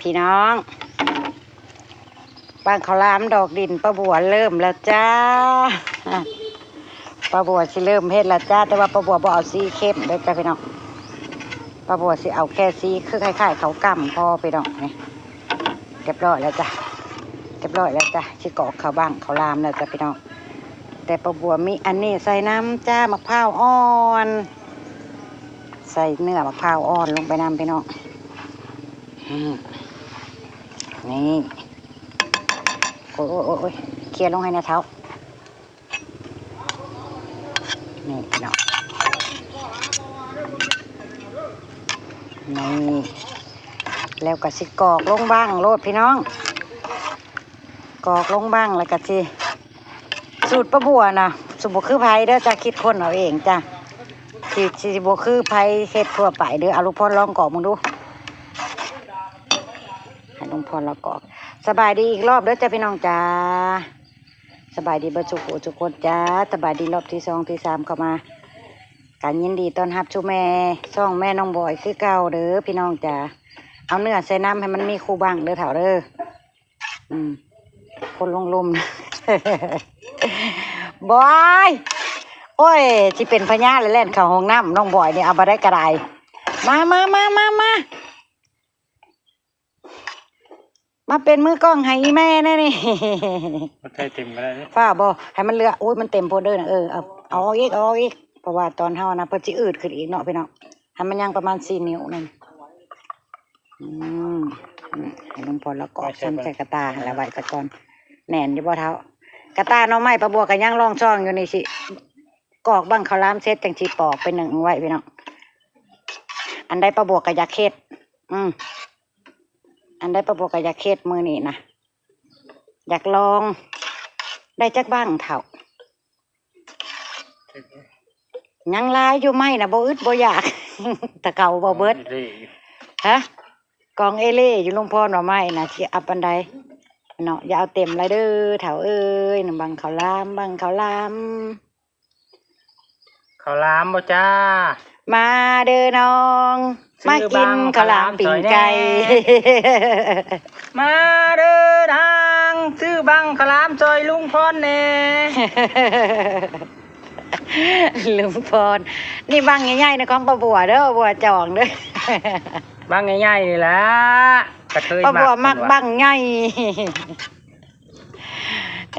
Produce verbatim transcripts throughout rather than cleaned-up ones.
พี่น้อง บั้งข้าวหลามดอกดินป้าบัวเริ่มแล้วจ้า ป้าบัวสิเริ่มเฮ็ดแล้วจ้า แต่ว่าป้าบัวบ่เอาสีเข้มเด้อจ้าพี่น้อง ป้าบัวสิเอาแค่สีคือคล้ายๆข้าวกล้ำพอพี่น้องนี่ เรียบร้อยแล้วจ้ะ เรียบร้อยแล้วจ้ะ สิกรอกข้าวบั้งข้าวหลามแล้วจ้ะพี่น้อง แต่ป้าบัวมีอันนี้ใส่น้ำจ้า มะพร้าวอ่อน ใส่เนื้อมะพร้าวอ่อนลงไปนำพี่น้อง อืม นี่ โอ้ยโอ้ยโอ้ยโอ้ย เคลียร์ลงให้แหน่เท้า นี่พี่น้อง นี่ แล้วก็สิกรอกลงบั้งโลดพี่น้อง กรอกลงบั้งแล้วก็สิ สูตรป้าบัวนะ สูตรบ่คือไผเด้อจ้า คิดค้นเอาเองจ้า สิ สิบ่คือไผเฮ็ดทั่วไปเด้อ เอาลุงพรลองกรอกมึงดู ให้ลุงพรลองกรอก สบายดีอีกรอบเด้อจ้าพี่น้องจ้า สบายดีเบิดทุกผู้ทุกคนจ้า สบายดีรอบที่สองที่สามเข้ามา ก็ยินดีต้อนรับสู่แม่ ช่องแม่น้องบอยคือเก่าเด้อพี่น้องจ้า เอาเนื้อใส่น้ำให้มันมีคู่บั้งเด้อเฒ่าเด้อ อืม คนลงลม บอย โอ้ย สิเป็นพญาเลยแล่นเข้าห้องน้ำน้องบอยนี่ เอาบ่ได้กระได มา มา มา มา มา มาเป็นมือกล้องให้อีแม่แน่นี่ มันใส่เต็มก็ได้นี่ ฟ้าบ่ ให้มันเหลือ อุ้ย มันเต็มโพดเด้อนะ เออ เอา เอาออกอีก เอาออกอีก เพราะว่าตอนเฮานะ เพิ่นสิอืดขึ้นอีกเนาะพี่น้อง ให้มันยังประมาณสี่นิ้วหนึ่ง อืม อืม ให้ลุงพรแล้วกรอกซ้ำใส่กระตาหั่นละไว้ซะก่อน แน่นอยู่บ่เฒ่า กระตาหน่อไม้ป้าบัวก็ยังร่องช่องอยู่นี่สิ กรอกบั้งข้าวหลามเสร็จจังสิปอกไปนึ่งไว้พี่น้อง อันใดป้าบัวก็อยากเฮ็ด อืม อันใดป้าบัวก็อยากเฮ็ดมื้อนี้นะ อยากลอง ได้จักบั้งเฒ่า ยังหลายอยู่ ไม้นะบ่อึดบ่อยาก แต่เก่าบ่เบิด เละอยู่ ฮะ กองเอเล่อยู่ ลุงพรว่าไม้นะสิเอาปานใดเนาะ อย่าเอาเต็มหลายเด้อเฒ่าเอ้ย น้ำบั้งข้าวหลาม บั้งข้าวหลาม ข้าวหลามบ่จ้า มาเด้อน้อง ซื้อ มากินข้าวหลามปิ้งไก่ บั้งข้าวหลามซอยแหน่ มาเด้อนาง ซื้อบั้งข้าวหลามซอยลุงพรแหน่ ลุงพร นี่บั้งใหญ่ๆนะของป้าบัวเด้อ บัวจองเด้อ บั้งใหญ่ๆนี่แหละ กระเทย ป้าบัวมัก มัก เพิ่นว่า บั้งใหญ่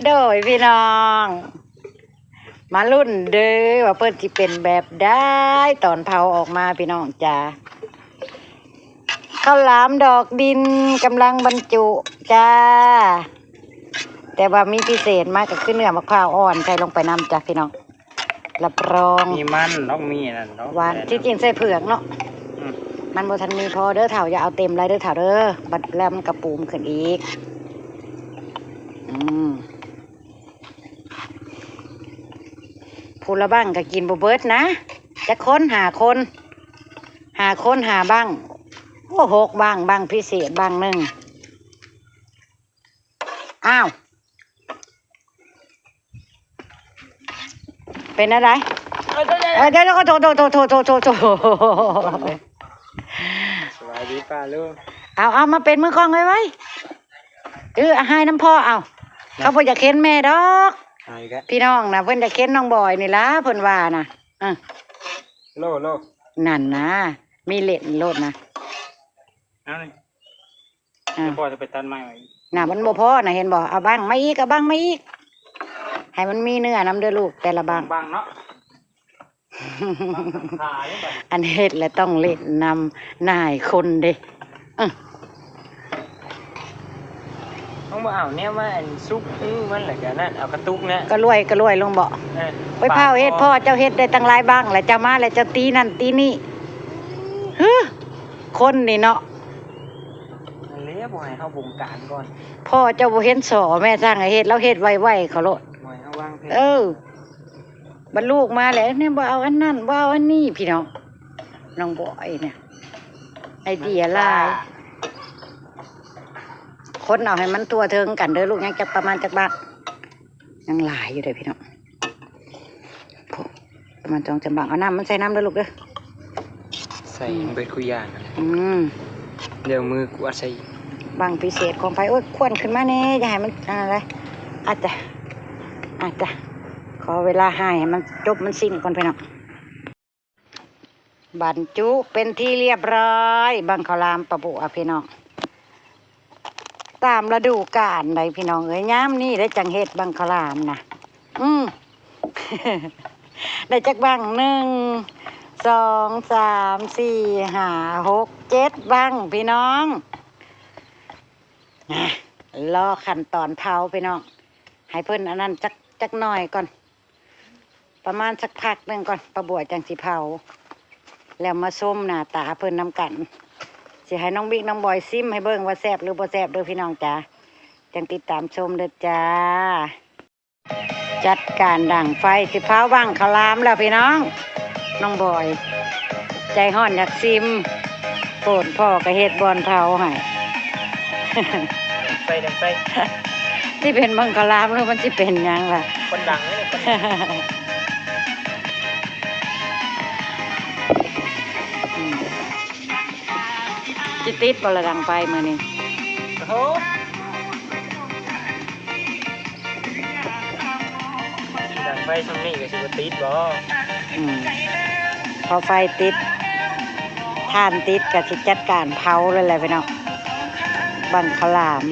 โดยพี่น้อง มาลุ้นเด้อว่าเพิ่นสิเป็นแบบใดตอนเผาออกมาพี่น้องจ้า ข้าวหลามดอกดินกำลังบรรจุจ้า แต่ว่ามีพิเศษมากก็คือเนื้อมะพร้าวอ่อนใส่ลงไปนำจ้ะพี่น้อง รับรอง มีมันดอก มีอันนั้นดอก หวาน อันนั้น ที่จริงใส่เผือกเนาะ อืม มันบ่ทันมีพอเด้อเฒ่า อย่าเอาเต็มหลายเด้อเฒ่าเด้อ บัดแล้วมันกระปูมขึ้นอีก อืม ผู้ละบั้งก็กินบ่เบิดนะ จักคน ห้าคน ห้าคน ห้าบั้ง โอ้ หกบั้ง บั้งพิเศษบั้งหนึ่ง อ้าว เป็นอะไร เออ เดี๋ยว เดี๋ยว เดี๋ยว โทษ โทษ โทษ โทษ โทษ โทษ สวัสดีป้าลุง เอา เอา มาเป็นมือกล้องไว้ไว้ เออ ให้น้ำพ่อเอา นะ เขาบ่อยากเห็นแม่ดอก เอาอีกแล้ว พี่น้องนะ เพิ่นอยากเห็นน้องบอยนี่ล่ะ เพิ่นว่านะ อ่ะ โล โล นั่นนะ มีเล่นโลดนะ เอาเลย อ่า เดี๋ยวพ่อจะไปตัดไม้ไว้อีก น่ะ มันบ่พอน่ะ เห็นบ่ เอาบั้งมาอีก เอาบั้งมาอีก ให้มันมีเนื้อนำเด้อลูก แต่ละบั้ง บั้งเนาะ บั้งขาเนี่ยบั้ง อันเฮ็ดแล้วต้องเล่นนำนายคนเด้ อื้อ ต้องบ่เอาเนี่ยมาอันซุกอื้อมันแหละกันนั่น เอากระตุกนะ กระลวย กระลวยลงบ่ เออ ไปเผาเฮ็ด ปาดคอ พ่อเจ้าเฮ็ดได้ตั้งหลายบั้งแล้ว เจ้ามาแล้วเจ้าตีนั่นตีนี่ ฮึ คนนี่เนาะ นั่นแหละ บ่ให้เฮาบงการก่อน พ่อเจ้าบ่เห็นสอแม่สั่งให้เฮ็ด แล้วเฮ็ดไวๆเขาโลด บ่ให้เฮาวางแผน เออ บัดลูกมาแล้วเนี่ย บ่เอาอันนั้น บ่เอาอันนี้ พี่น้อง น้องบอยเนี่ย ไอเดียหลาย คนเอาให้มันทั่วถึงกันเด้อลูก ยังจักประมาณจักบั้ง ยังหลายอยู่เด้อพี่น้อง โผ ประมาณสองสามบั้ง เอาน้ำมันใส่น้ำเด้อลูกเด้อ ใส่ อืม เบิดคู่อย่างนั่นแหละ อืม เดี๋ยวมือกวาดใส่ บั้งพิเศษของไผ โอ้ย ควันขึ้นมาแน่ อย่าให้มันอันนั้นเลย อาจจะ อาจจะ ขอเวลาให้มันจบมันสิ้นก่อนพี่น้อง บรรจุเป็นที่เรียบร้อย บั้งข้าวหลามป้าบัวพี่น้อง ตามฤดูกาลใดพี่น้องเอ้ย ยามนี้ได้จังเฮ็ดบั้งข้าวหลามนะ อืม ได้จักบั้ง หนึ่ง สอง สาม สี่ ห้า หก เจ็ด บั้งพี่น้อง นะ รอขั้นตอนเผาพี่น้อง ให้เพิ่นอันนั้นจัก จักหน่อยก่อน ประมาณสักพักหนึ่งก่อน ป้าบัวจังสิเผา แล้วมาชมหน้าตาเพิ่นนำกัน สิให้น้องบิ๊กน้องบอยซิมให้เบิ่งว่าแซ่บหรือบ่แซ่บเด้อพี่น้องจ๋า จังติดตามชมเด้อจ้า จัดการดังไฟ สิเผาบั้งข้าวหลามแล้วพี่น้อง น้องบอย ใจฮ้อนอยากซิม โพดพ่อก็เฮ็ดบ่อนเผาให้ ดังไฟ ดังไฟ สิเป็นบั้งข้าวหลามหรือมันสิเป็นหยังล่ะ คนดังเลย คนดัง อืม สิติดบ่ละดังไฟมื้อนี้ โอ้โห ดังไฟช่วงนี้ก็สิบ่ติดบ่ อืม พอไฟติด ถ่านติดก็สิจัดการเผาเลยแหละพี่น้อง บั้งข้าวหลาม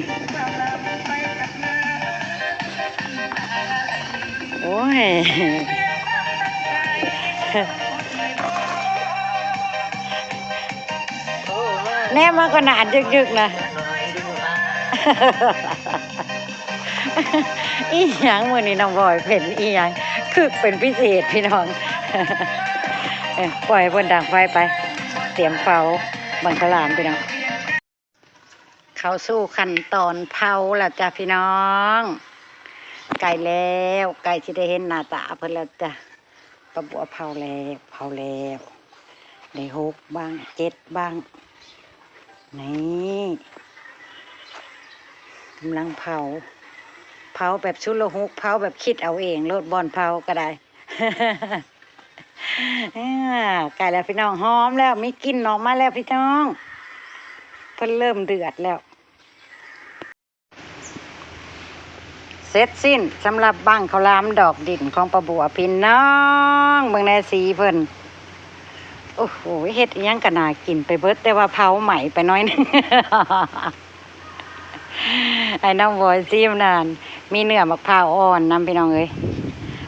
โอ้ย แนมมาก็หนาจึกๆนะ อีหยังมื้อนี้น้องบอยเป็นอีหยัง คึกเป็นพิเศษพี่น้อง เอ้ย ปล่อยให้เพิ่นดังไฟไป เตรียมเผาบั้งข้าวหลามพี่น้อง เข้าสู่ขั้นตอนเผาแล้วจ้ะพี่น้อง ใกล้แล้ว ใกล้สิได้เห็นหน้าตาเพิ่นแล้วจ้ะ ป้าบัวเผาแล้ว เผาแล้ว ได้หกบั้ง เจ็ดบั้ง นี่ กำลังเผา เผาแบบชุลหุก เผาแบบคิดเอาเองโลด บ่อนเผาก็ได้ อ่า ใกล้แล้วพี่น้อง หอมแล้ว มีกลิ่นออกมาแล้วพี่น้อง เพิ่นเริ่มเดือดแล้ว เสร็จสิ้นสำหรับบั้งข้าวหลามดอกดินของป้าบัวพี่น้อง เบิ่งแน่สีเพิ่น โอ้โห เฮ็ดอิหยังก็น่ากินไปเบิด แต่ว่าเผาไหม้ไปหน่อยหนึ่ง ให้น้องบอยซิมนั่น มีเนื้อมะพร้าวอ่อนนำพี่น้องเอ้ย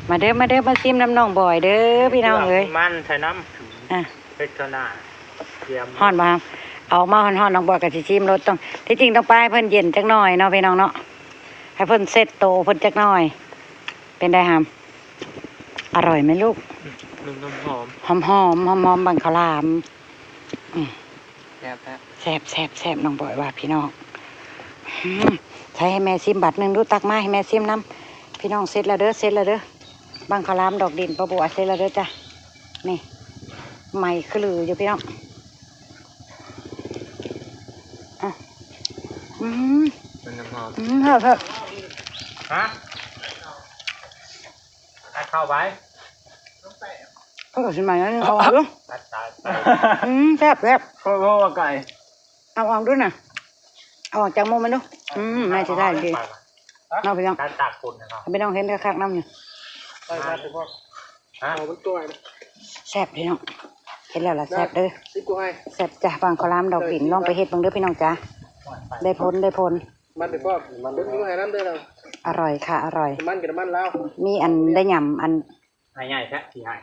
มาเด้อ มาเด้อ มาซิมนำน้องบอยเด้อพี่น้องเอ้ย มีมันใส่น้ำ อ่ะ เฮ็ดข้าวหน้า เตรียม ฮ้อนบ่ครับ เอามาฮ้อนๆ น้องบอยก็สิซิมโลด ต้อง ที่จริงต้องปล่อยให้เพิ่นเย็นจักหน่อยเนาะพี่น้องเนาะ ให้เพิ่นเซตโตเพิ่นจักหน่อย เป็นไดครับ อร่อยไหมลูก อืม หอมๆ หอมๆ หอมๆ บั้งข้าวหลาม อืม แซ่บๆ แซ่บๆ แซ่บๆ น้องบอยว่าพี่น้อง อืม ใส่ให้แม่ซิมบัดหนึ่งดู ตักมาให้แม่ซิมนำ พี่น้อง เสร็จแล้วเด้อ เสร็จแล้วเด้อ บั้งข้าวหลามดอกดินป้าบัว เสร็จแล้วเด้อจ้ะ นี่ ไหม้คือลืออยู่พี่น้อง อ่ะ อืม มันน้ำหอม อืม เถอะเถอะ ฮะ เอาเข้าไป เออ สิใหม่นะ เอาออกดู ตัดตายไป อืม แซ่บแซ่บ โคตรโคตรไก่ เอาออกดูน่ะ เอาออกจากมุมมันดู อืม น่าจะได้ดี เนาะพี่น้อง การตากฝนนะครับ พี่น้องเห็นคักๆ นำอยู่ ไปมาถึงพ่อ ฮะ เอามันตัวนะ แซ่บพี่น้อง เห็นแล้วล่ะแซ่บเด้อ สิบกว่าไง แซ่บจ้ะ บั้งข้าวหลามดอกดิน ลองไปเฮ็ดเบิ่งเด้อพี่น้องจ้า ได้ผล ได้ผล มันเป็นพ่อ มันเป็นพ่อให้น้ำเด้อเรา อร่อยค่ะ อร่อย มันกับน้ำมันลาว มีอันได้ยำอัน ให้ใหญ่แท้สิให้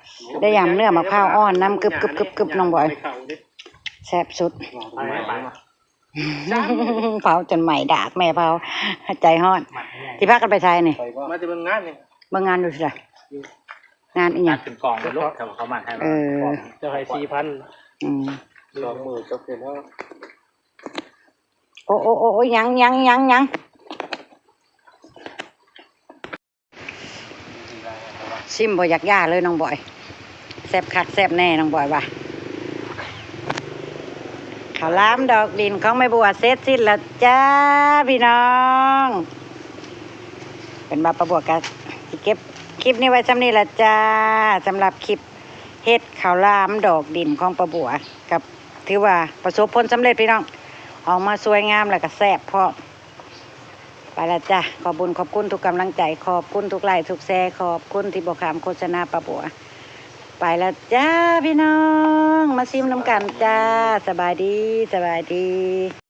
ได้ยำเนื้อมะพร้าวอ่อนนำ กึบๆๆๆ น้องบอย ไปเขาดิ แซ่บสุด เอาไป เผาจนไหม้ดากแม่เผา ใจฮ้อน มัดให้ใหญ่ สิพากันไปไสนี่ มาจะเบิ่งงานนี่ เบิ่งงานอยู่ไส งานอีหยัง ตัดเป็นกองเป็นรถเขา เขามัดให้มา เออ เจ้าให้สี่พัน อืม สองหมื่นจบเลยเนาะ โอ้ โอ้ โอ้ โอ้ ยัง ยัง ยัง ยัง ซิมบ่อยากย่าเลยน้องบอย แซ่บคักแซ่บแน่น้องบอยว่า ข้าวหลามดอกดินของแม่บัวเสร็จสิ้นแล้วจ้าพี่น้อง เป็นบ่าวป้าบัวก็สิเก็บคลิปนี้ไว้ส่ำนี้ละจ้า สำหรับคลิปเฮ็ดข้าวหลามดอกดินของป้าบัว กับถือว่าประสบผลสำเร็จพี่น้อง ออกมาสวยงามแล้วก็แซ่บพร้อม ไปแล้วจ้ะ ขอบบุญขอบคุณทุกกำลังใจ ขอบคุณทุกไลค์ทุกแชร์ ขอบคุณที่บ่ข้ามโฆษณาป้าบัว ไปแล้วจ้าพี่น้อง มาซิมนำกันจ้า สบายดี สบายดี